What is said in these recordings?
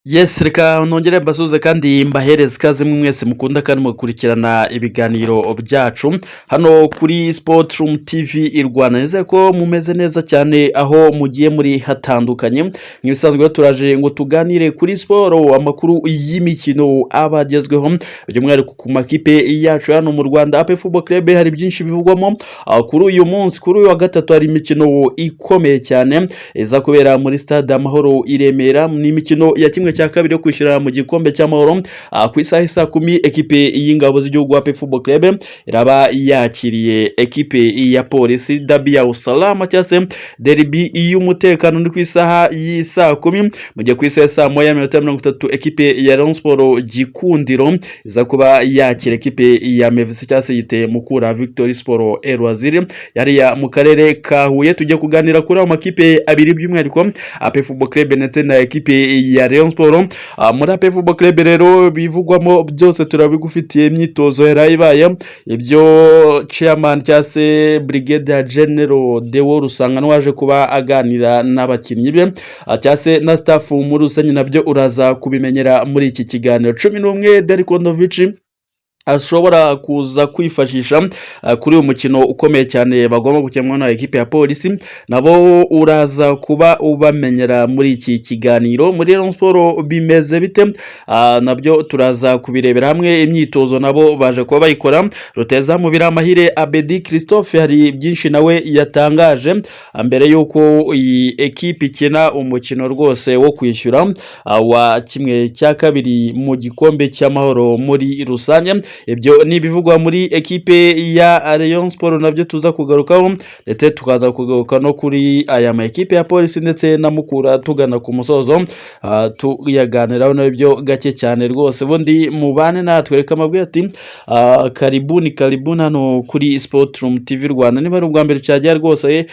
Yes, reka nongere mbasuhuze kandi mbahereze ikaze mwese mukunda kandi mugakurikirana ibiganiro byacu hano kuri Sport Room TV i Rwanda. Nizere ko mumeze neza cyane aho mugiye muri hatandukanye. Nk'ibisanzwe turaje ngo tuganire kuri siporo, amakuru y'imikino aba agezweho, by'umwihariko ku makipe yacu hano mu Rwanda. APR Football Club hari byinshi bivugwamo. Kuri uyu munsi, kuri uyu wa gatatu, hari imikino ikomeye cyane iza kubera muri Stade Amahoro i Remera. Ni imikino ya 1/2 yo kwishyura mu gikombe cy'amahoro. Ku isaha isa 10 ekipe y'ingabo z'igihugu APR Football Club iraba yakiriye ekipe ya Polisi, derby ya usalama cyangwa se derby y'umutekano, ni ku isaha y'isaa 10. Mu gihe ku isaha saa 1:30 ekipe ya Rayon Sport Gikundiro iza kuba yakira ekipe ya MVS cyangwa se yite Mukura Victory Sport Loisir yariya mu karere ka Huye. Tujye kuganira kuri ayo makipe abiri, by'umwihariko APR Football Club ndetse na ekipe ya Rayon Sport. Muri APR Football Club rero bivugwamo byose turabigufitiye, imyitozo yarayibaye, ibyo chairman cyangwa se Brigadier General Deo Rusanganwa waje kuba aganira n'abakinnyi be cyangwa se na staff muri rusange, nabyo uraza kubimenyera muri iki kiganiro. 11 Darko Novic ashobora kuza kwifashisha kuri uyu mukino ukomeye cyane bagomba gukemura na ekipe ya Polisi, nabo uraza kuba ubamenyera muri iki kiganiro. Muri Rayon Sport bimeze bite? Nabyo turaza kubirebera hamwe. Imyitozo nabo baje kuba bayikora. Rutahizamu Biramahire Abedi Christophe hari byinshi nawe yatangaje mbere y'uko iyi ekipe ikina umukino rwose wo kwishyura wa 1/2 mu gikombe cy'amahoro muri rusange. Ibyo ni ibivugwa muri ekipe ya Rayon Sport, nabyo tuza kugarukaho, ndetse tukaza kugaruka no kuri aya ma ekipe ya Polisi ndetse na Mukura tugana ku musozo, tuyaganiraho nabyo gake cyane rwose. Ubundi mubane natwe. Reka amabwire ati karibuni karibuni hano kuri Sport Room TV Rwanda. Niba ari ubwa mbere cyajya rwose,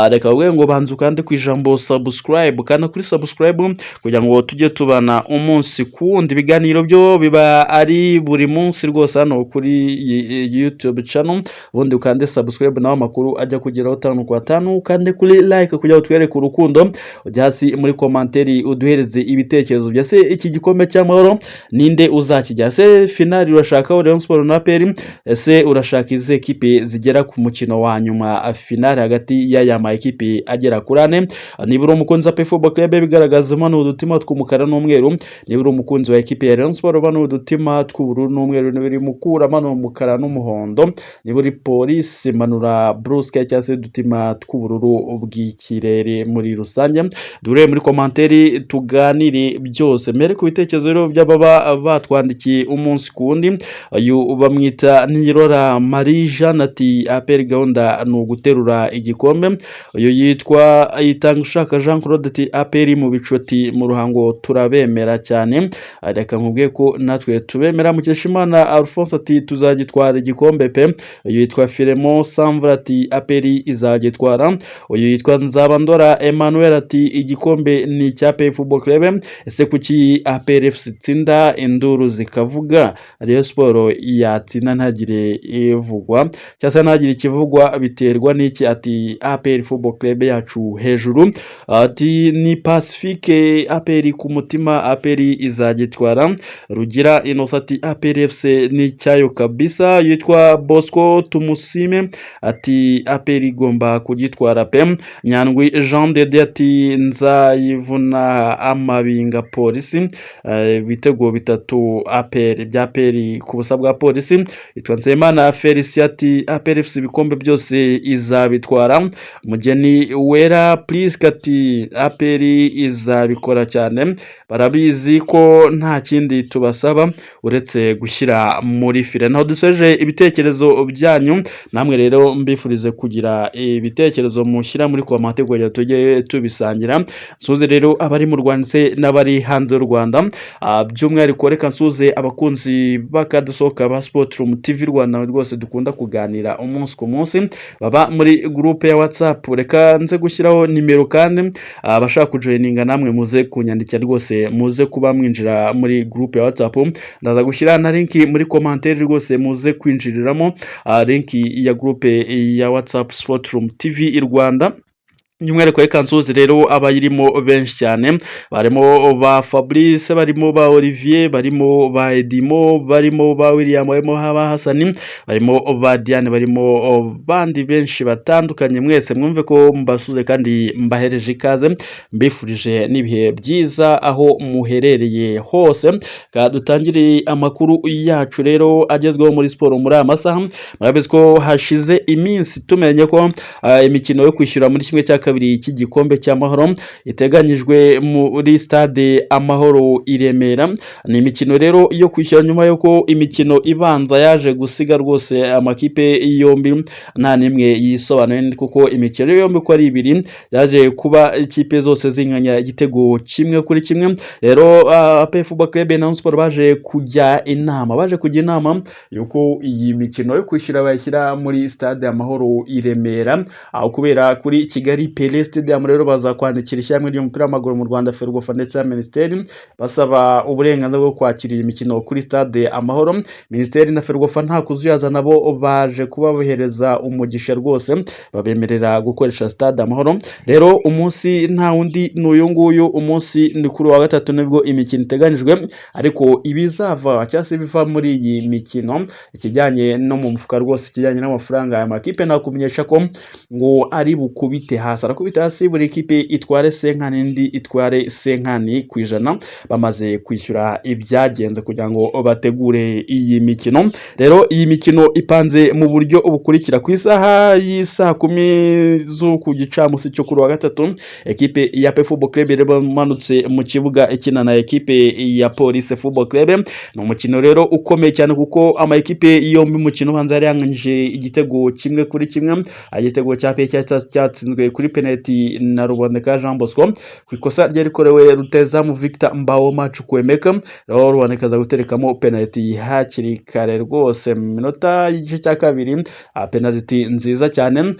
reka bavuge ngo banza ukande ku ijambo subscribe, kanda kuri subscribe kugira ngo tujye tubana umunsi ku wundi. Ibiganiro byo biba ari buri munsi rwose hano kuri iyi YouTube channel. Ubundi ukande subscribe, nawe amakuru ajya kugeraho tanu kwa tanu. Ukande kuri like kugira ngo twereke urukundo. Ujya hasi muri commentaire uduhereze ibitekerezo bya se iki gikombe cy'amahoro ninde uzakijya se finali? Urashaka Rayon Sport na APR? Ese urashaka izi ekipe zigera ku mukino wa nyuma, finali hagati y'aya ma ekipe agera kuri ane? Niba uri umukunzi wa APR Football Club, bigaragaza hano udutima tw'umukara n'umweru. Niba uri umukunzi wa ekipe ya Rayon Sport, bano udutima tw'ubururu n'umweru. Niba uri Mukura, manura umukara n'umuhondo. Niba uri Polisi, manura blue cyangwa se udutima tw'ubururu bw'ikirere muri rusange. Dure muri commentaire tuganire byose. Mbere ku bitekerezo rero by'ababa batwandikiye umunsi ku wundi, uyu bamwita Nirora Marie Jeanne ati APR gahunda ni uguterura igikombe. Uyu yitwa Itangishaka Jean Claude ati APR mu bicuti mu Ruhango turabemera cyane. Reka nkubwiye ko natwe tubemera. Mukeshimana Alphonse ati tuzagitwara igikombe pe. Uyu yitwa Firemo Samvura ati APR izagitwara. Uyu yitwa Nzabandora Emmanuel ati igikombe ni icya APR Football Club. Ese kuki APR FC itsinda induru zikavuga, Rayon Sport yatsinda ntagire ivugwa cyangwa se ntagire ikivugwa, biterwa n'iki? Ati APR Football Club yacu hejuru. Ati ni Pacifique, APR ku mutima, APR izagitwara. Rugira Innocent ati APR FC ni icyayo kabisa. Yitwa Bosco Tumusime ati APR igomba kugitwara pe. Nyandwi Jean Dede ati nzayivuna amabinga Polisi, ibitego 3 APR bya APR ku busa bwa Polisi. Yitwa Nsabimana Felicien ati APR FC ibikombe byose izabitwara. Mugeni Wera Priska ati APR izabikora cyane, barabizi ko nta kindi tubasaba uretse gushyira muri filet. Naho dusoje ibitekerezo byanyu. Namwe rero mbifurize kugira ibitekerezo mushyira muri commentaire kugira tujye tubisangira. Nsuze rero abari mu Rwanda ndetse n'abari hanze y'u Rwanda, by'umwihariko reka nsuze abakunzi b'akadusohoka ba Sport Room TV Rwanda rwose dukunda kuganira umunsi ku munsi, baba muri groupe ya WhatsApp. Reka nze gushyiraho nimero kandi abashaka kujoininga namwe muze kunyandikira rwose, muze kuba mwinjira muri groupe ya WhatsApp. Ndaza gushyira na link muri commentaire rwose, muze kwinjiriramo, link ya groupe ya WhatsApp Sport Room TV i Rwanda. By'umwihariko reka nsuhuze rero abayirimo benshi cyane, barimo ba Fabrice, barimo ba Olivier, barimo ba Edimo, barimo ba William, barimo ba Hasani, barimo ba Diane, barimo bandi benshi batandukanye. Mwese mwumve ko mbasuze kandi mbahereje ikaze, mbifurije n'ibihe byiza aho muherereye hose. Reka dutangire amakuru yacu rero agezweho muri siporo muri aya masaha. Murabizi ko hashize iminsi tumenye ko imikino yo kwishyura muri 1/2 cy'igikombe cy'Amahoro iteganyijwe muri Stade Amahoro i Remera. Ni imikino rero yo kwishyura nyuma y'uko imikino ibanza yaje gusiga rwose amakipe yombi nta n'imwe yisobanuye, kuko imikino yombi uko ari ibiri yaje kuba ikipe zose zinganya igitego 1-1. Rero APR Football Club na Rayon Sports baje kujya inama yuko iyi mikino yo kwishyura bayishyira muri Stade Amahoro i Remera aho kubera kuri Kigali Pele Stadium. Rero baza kwandikira ishyirahamwe ry'umupira w'amaguru mu Rwanda, FERWAFA, ndetse na minisiteri, basaba uburenganzira bwo kwakira iyi mikino kuri Stade Amahoro. Minisiteri na FERWAFA nta kuzuyaza, nabo baje kuba bohereza umugisha rwose, babemerera gukoresha Stade Amahoro. Rero umunsi nta wundi ni uyu nguyu, umunsi ni kuri wa gatatu nibwo imikino iteganyijwe. Ariko ibizava cyangwa se ibiva muri iyi mikino, ikijyanye no mu mufuka rwose, ikijyanye n'amafaranga, aya makipe nakumenyesha ko ngo ari bukubite hasi, arakubita hasi, buri kipe itware cinquante, indi itware 50%, bamaze kwishyura ibyagenze kugira ngo bategure iyi mikino. Rero iyi mikino ipanze mu buryo bukurikira: ku isaha y'isaa 10 zo ku gicamunsi cyo kuri wa gatatu, ekipe ya APR Football Club rero imanutse mu kibuga ikina na ekipe ya Police Football Club. Ni umukino rero ukomeye cyane, kuko ama ekipe yombi umukino ubanza yari yanganyije igitego 1-1. Igitego cya APR cyatsinzwe kuri penaliti na Ruboneka Jean Bosco ku ikosa ryari rikorewe rutahizamu Victor Mbaoma Chukwuemeka. Rero Ruboneka aza guterekamo penaliti hakiri kare rwose mu minota y'igice cya kabiri, penaliti nziza cyane.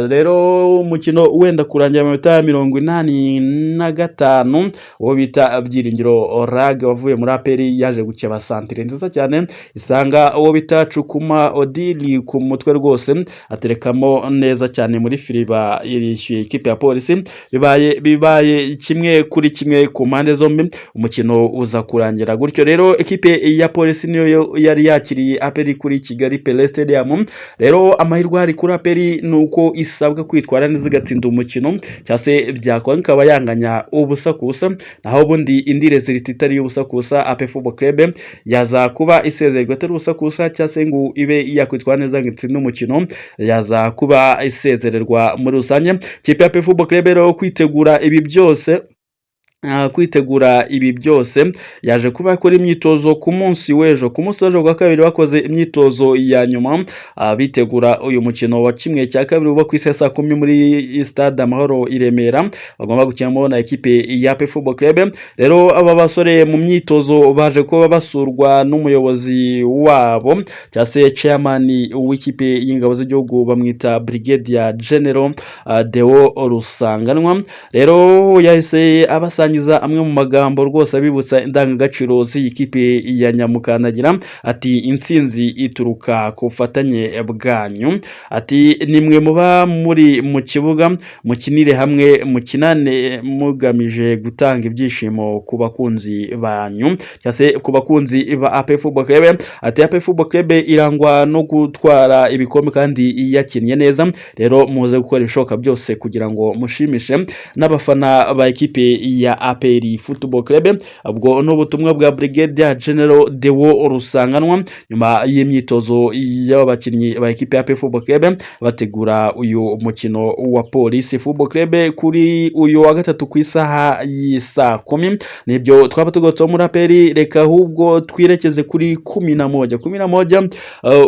Rero umukino wenda kurangira mu minota 85, uwo bita Byiringiro Lague wavuye muri APR yaje gukeba santire nziza cyane, isanga uwo bita Chukwuma Odili ku mutwe rwose, aterekamo neza cyane muri firiba, irishyuye ikipe ya Polisi. Bibaye 1-1 ku mpande zombi, umukino uza kurangira gutyo. Rero ekipe ya Polisi niyo yari yakiriye APR kuri Kigali Pele Stadium. Rero amahirwe ahari kuri APR ni uko isabwa kwitwara neza igatsinda umukino, cyangwa se byakora ikaba yanganya 0-0. Naho ubundi indi résultat itari 0-0, APR Football Club yaza kuba isezererwa atari 0-0, cyangwa se ngo ibe yakwitwara neza ngo itsinde umukino, yaza kuba isezererwa muri rusange. Ikipe ya APR Football Club rero kwitegura ibi byose yaje kuba akora imyitozo ku munsi w'ejo. Ku munsi w'ejo wa kabiri bakoze imyitozo ya nyuma, bitegura uyu mukino wa 1/2 uba ku isi ya saa 10 muri Stade Amahoro i Remera, bagomba gukinamo na ekipe ya APR Football Club. Rero aba basore mu myitozo baje kuba basurwa n'umuyobozi wabo cyangwa se chairman w'ikipe y'ingabo z'igihugu, bamwita Brigadier General Deo Rusanganwa. Rero yahise abasangiza amwe mu magambo rwose abibutsa indangagaciro z'iyi kipe ya Nyamukandagira, ati: "Intsinzi ituruka ku bufatanye bwanyu." Ati: "Nimwe muba muri mu kibuga, mukinire hamwe, mukinane mugamije gutanga ibyishimo ku bakunzi banyu cyangwa se ku bakunzi ba APR Football Club." Ati: "APR Football Club irangwa no gutwara ibikombe kandi yakinnye neza. Rero muze gukora ibishoboka byose kugira ngo mushimishe n'abafana ba ekipe ya APR Football Club." Ubwo ni ubutumwa bwa Brigadier General Deo Rusanganwa nyuma y'imyitozo y'abakinnyi ba ekipe ya APR Football Club bategura uyu mukino wa Police Football Club kuri uyu wa gatatu ku isaha y'isaa 10. Nibyo twaba tugarutseho muri APR. Reka ahubwo twirekeze kuri 11 11.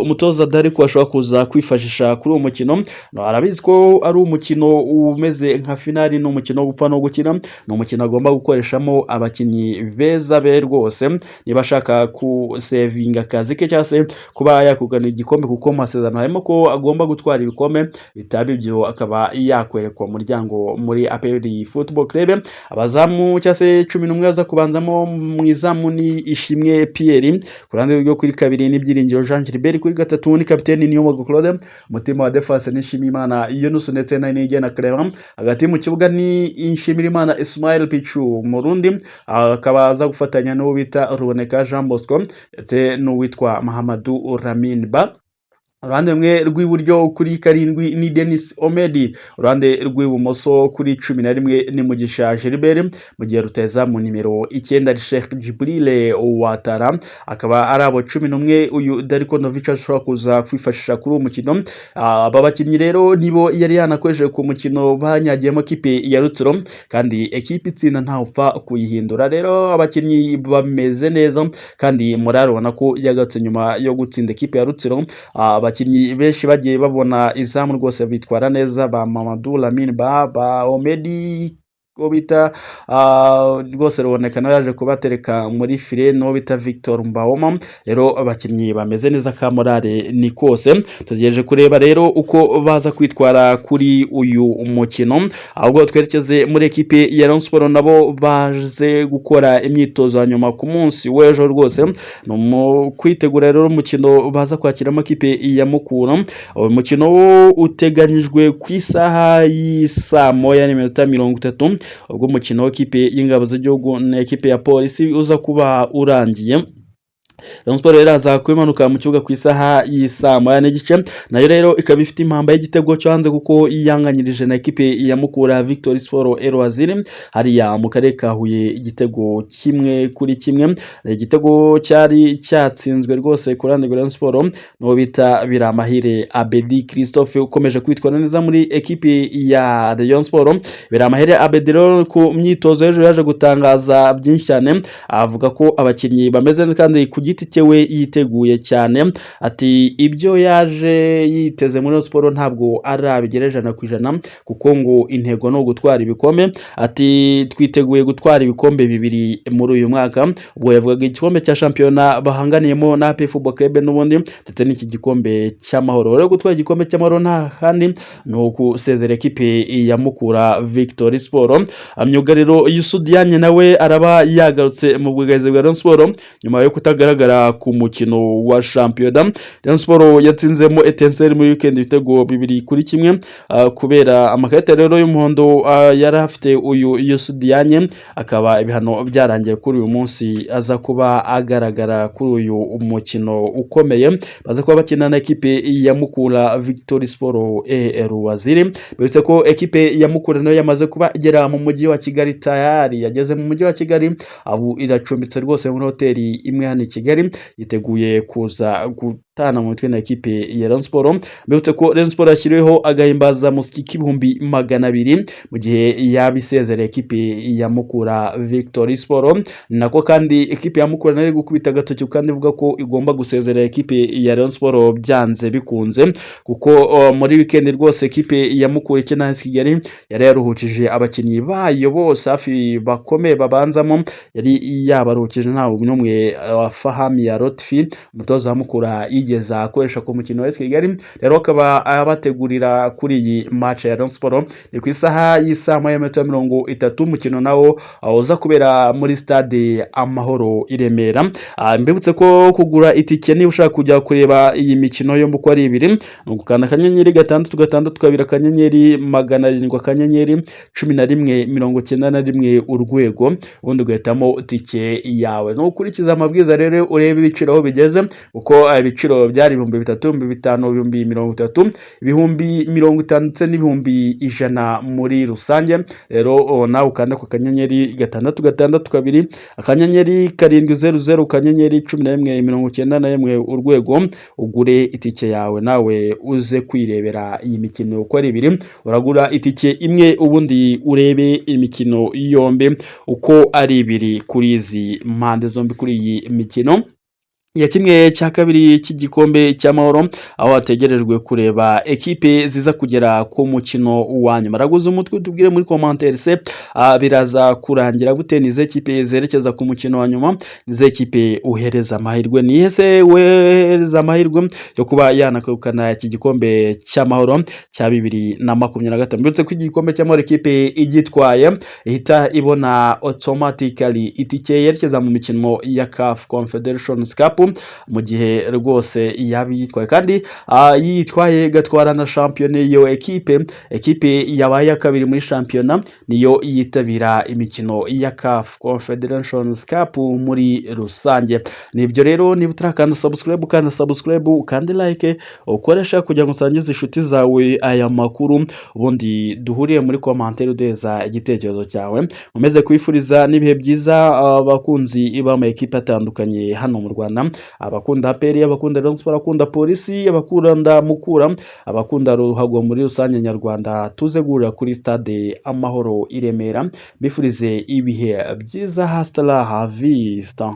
Umutoza Darko ashobora kuza kwifashisha kuri uwo mukino. Arabizi ko ari umukino umeze nka finali, ni umukino wo gupfa no gukina, ni umukino agomba. Agomba gukoreshamo abakinnyi beza be rwose niba ashaka kusevinga akazi ke cyangwa se kuba yakugana igikombe, kuko mu masezerano harimo ko agomba gutwara ibikombe, bitaba ibyo akaba yakwerekwa umuryango muri APR Football Club. Abazamu cyangwa se 11 aza kubanzamo: mu izamu ni Ishimwe Pierre, ku ruhande rwo kuri kabiri ni Byiringiro Jean Gilbert, kuri gatatu ni kapiteni Niyomugabo Claude, umutima wa defense ni Nshimiyimana Yunus ndetse na Niyigena Clement, hagati mu kibuga ni Nshimirimana Ismail Pichu Murundi, akaba aza gufatanya n'uwo bita Ruboneka Jean Bosco ndetse n'uwitwa Mahamadou Lamine Ba. Uruhande rumwe rw'iburyo kuri 7 ni Denis Omedi, uruhande rw'ibumoso kuri 11 ni Mugisha Gilbert, mu gihe rutahizamu nimero 9 ari Sheikh Djibril Ouattara. Akaba ari abo 11 uyu Darko Novic ashobora kuza kwifashisha kuri uwo mukino. Aba bakinnyi rero nibo yari yanakoresheje ku mukino banyagiyemo kipe ya Rutsiro, kandi ekipe itsinda ntawupfa kuyihindura. Rero abakinnyi bameze neza kandi morale ubona ko yagarutse nyuma yo gutsinda ekipe ya Rutsiro. Abakinnyi benshi bagiye babona izamu rwose bitwara neza, ba Mamadou Lamine Ba, ba Omedi, uwo bita rwose Ruboneka nawe yaje kubatereka muri filet, n'uwo bita Victor Mbaoma. Rero abakinnyi bameze neza, ka morale ni kose. Tugejeje kureba rero uko baza kwitwara kuri uyu mukino. Ahubwo twerekeze muri ekipe ya Rayon Sports, nabo baje gukora imyitozo ya nyuma ku munsi w'ejo rwose, ni mu kwitegura rero umukino baza kwakiramo ekipe ya Mukura. Uyu mukino wo uteganyijwe ku isaha y'isaa 1:30, ubwo umukino w'ikipe y'Ingabo z'Igihugu na ekipe ya Polisi uza kuba urangiye. Rayon Sports rero iraza kuba mu kibuga ku isaha y'isaa 1:30, nayo rero ikaba ifite impamba y'igitego cyo hanze kuko yanganyirije na ekipe ya Mukura Victory Sport Elwaziri hariya mu karere ka Huye igitego 1-1. Igitego cyari cyatsinzwe rwose ku ruhande rwa Rayon Sports n'uwo bita Biramahire Abedi Christophe, ukomeje kwitwara neza muri ekipe ya Rayon Sports. Biramahire Abedi rero ku myitozo y'ejo yaje gutangaza byinshi cyane, avuga ko abakinnyi bameze neza kandi ku giti cye we yiteguye cyane. Ati ibyo yaje yiteze muri Rayon Sports ntabwo arabigera 100%, kuko ngo intego ni ugutwara ibikombe. Ati twiteguye gutwara ibikombe bibiri muri uyu mwaka. Ubwo yavugaga igikombe cya shampiyona bahanganiyemo na APR Football Club n'ubundi, ndetse n'iki gikombe cy'Amahoro. Rero gutwara igikombe cy'Amahoro nta handi ni ukusezera ekipe ya Mukura Victory Sport. Myugariro Youssou Diagne nawe araba yagarutse mu bwugarizi bwa Rayon Sports nyuma yo kutagaragara ku mukino wa shampiyona. Rayon Sports yatsinzemo Etincelle muri weekend ibitego 2-1. Kubera amakarita rero y'umuhondo yari afite uyu Youssou Diagne, akaba ibihano byarangiye kuri uyu munsi, aza kuba agaragara kuri uyu mukino ukomeye baza kuba bakina na ekipe ya Mukura Victory Sport Waziri. Bibutse ko ekipe ya Mukura nayo yamaze kuba igera mu mujyi wa Kigali, tayari yageze mu mujyi wa Kigali, ubu iracumbitse rwose muri hoteli imwe hano i Kigali, yiteguye kuza gutana mu mitwe na ekipe ya Rayon Sports. Mbibutse ko Rayon Sports yashyiriweho agahimbazamusyi k'200,000 mu gihe yaba isezereye ekipe ya Mukura Victory Sport. Nako kandi ekipe ya Mukura nayo iri gukubita agatoki kandi ivuga ko igomba gusezerera ekipe ya Rayon Sports byanze bikunze, kuko muri weekend rwose ekipe ya Mukura ikina na Kigali yari yaruhukije abakinnyi bayo bose hafi bakomeye babanzamo, yari yabaruhukije, ntawe n'umwe wa Fahmi ya Lotfi umutoza wa Mukura yigeze akoresha ku mukino wa Kigali. Rero akaba abategurira kuri iyi match ya Rayon Sports, ni ku isaha y'isaa 1:30, umukino nawo uza kubera muri Stade Amahoro i Remera. Mbibutse ko kugura itike niba ushaka kujya kureba iyi mikino yombi uko ari ibiri ni ugukanda *662 *700 *1191 urwego, ubundi ugahitamo tike yawe. Nukurikiza amabwiriza rero urebe ibiciro aho bigeze, kuko ibiciro byari 3000, 5000, 30,000, 50,000 ndetse n'100,000 muri rusange. Rero nawe ukanda ku *662 *700 *1191 urwego, ugure itike yawe nawe uze kwirebera iyi mikino uko ari ibiri. Uragura itike imwe ubundi urebe imikino yombi uko ari ibiri kuri izi mpande zombi kuri iyi mikino. Ya 1/2 cy'igikombe cy'Amahoro, aho hategerejwe kureba ekipe ziza kugera ku mukino wa nyuma. Raguza umutwe tubwire muri commentaire se biraza kurangira gute? Ni izihe kipe zerekeza ku mukino wa nyuma? Ni izihe kipe uhereza amahirwe? Ni se wehereza amahirwe yo kuba yanakegukana iki gikombe cy'Amahoro cya 2025? Mbibutse ko igikombe cy'Amahoro, ikipe igitwaye ihita ibona automatically itike yerekeza mu mikino ya CAF Confederations Cup, mu gihe rwose yaba yitwaye kandi yitwaye gatwara na shampiyona. Iyo ekipe yabaye iya kabiri muri shampiyona niyo yitabira imikino ya CAF Confederations Cup muri rusange. Nibyo rero, niba utarakanda subscribe, ukanda subscribe, ukande like, ukoresha kugira ngo usangize inshuti zawe aya makuru, ubundi duhuriye muri commentaire uduheza igitekerezo cyawe. Umeze kwifuriza n'ibihe byiza abakunzi b'ama ekipe atandukanye hano mu Rwanda: abakunda APR, abakunda Rayon Sports, abakunda Polisi, abakunda Mukura, abakunda ruhago muri rusange nyarwanda. Tuze guhurira kuri Stade Amahoro i Remera. Mbifurize ibihe byiza, hasta la vista.